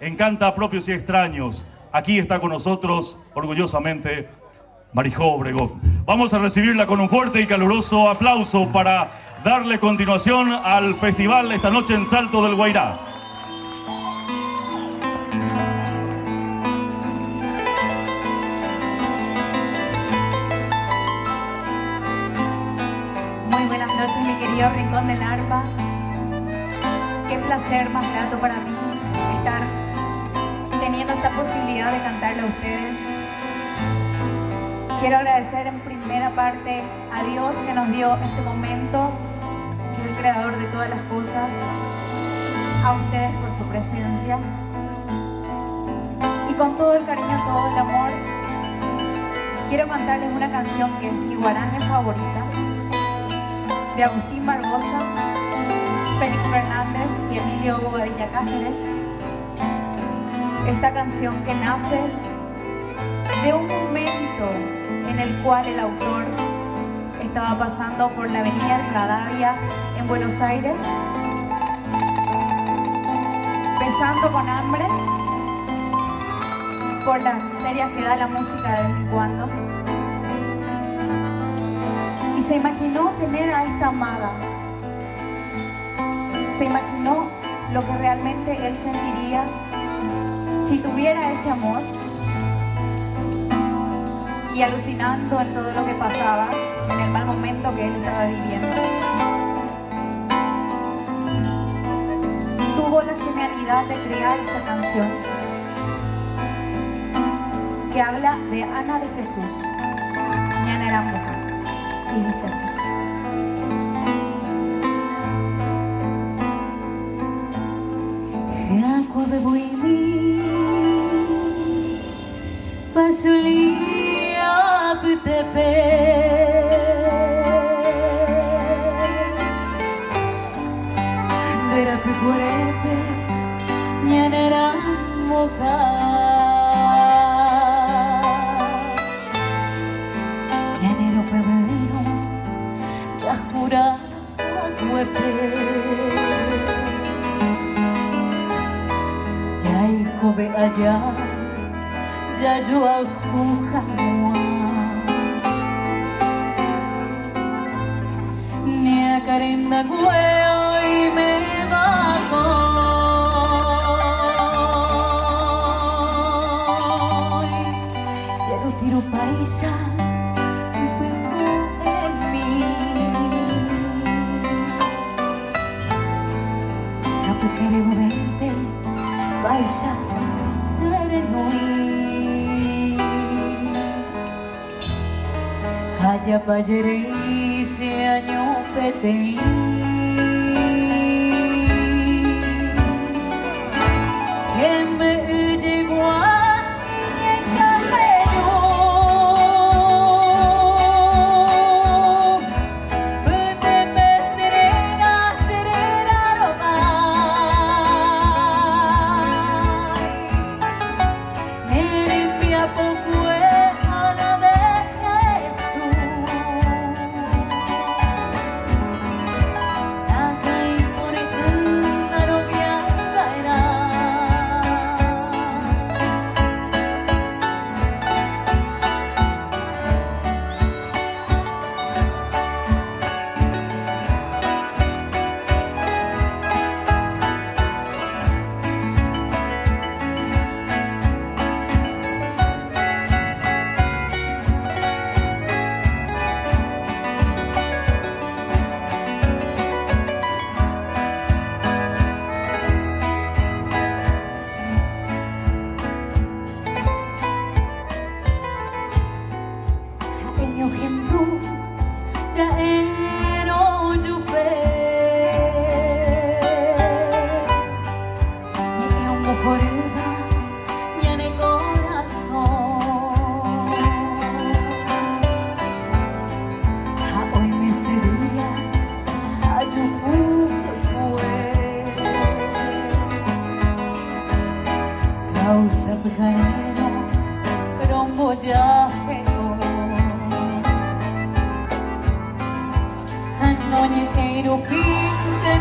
Encanta a propios y extraños. Aquí está con nosotros, orgullosamente, Marijó Obregón. Vamos a recibirla con un fuerte y caluroso aplauso para darle continuación al festival esta noche en Salto del Guairá. Muy buenas noches, mi querido Rincón del Arpa. Qué placer más grato para mí estar teniendo esta posibilidad de cantarle a ustedes. Quiero agradecer en primera parte a Dios que nos dio este momento, que es el creador de todas las cosas, a ustedes por su presencia. Y con todo el cariño, todo el amor, quiero cantarles una canción que es mi guarania favorita, de Agustín Barbosa, Félix Fernández y Emilio Bobadilla Cáceres. Esta canción que nace de un momento en el cual el autor estaba pasando por la avenida Rivadavia en Buenos Aires, besando con hambre por las miserias que da la música de vez en cuando. Y se imaginó tener a esta amada. Se imaginó lo que realmente él sentiría si tuviera ese amor. Y alucinando en todo lo que pasaba, en el mal momento que él estaba viviendo. Tuvo la genialidad de crear esta canción que habla de Ana de Jesús, Ñana era mujer, y dice así.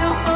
No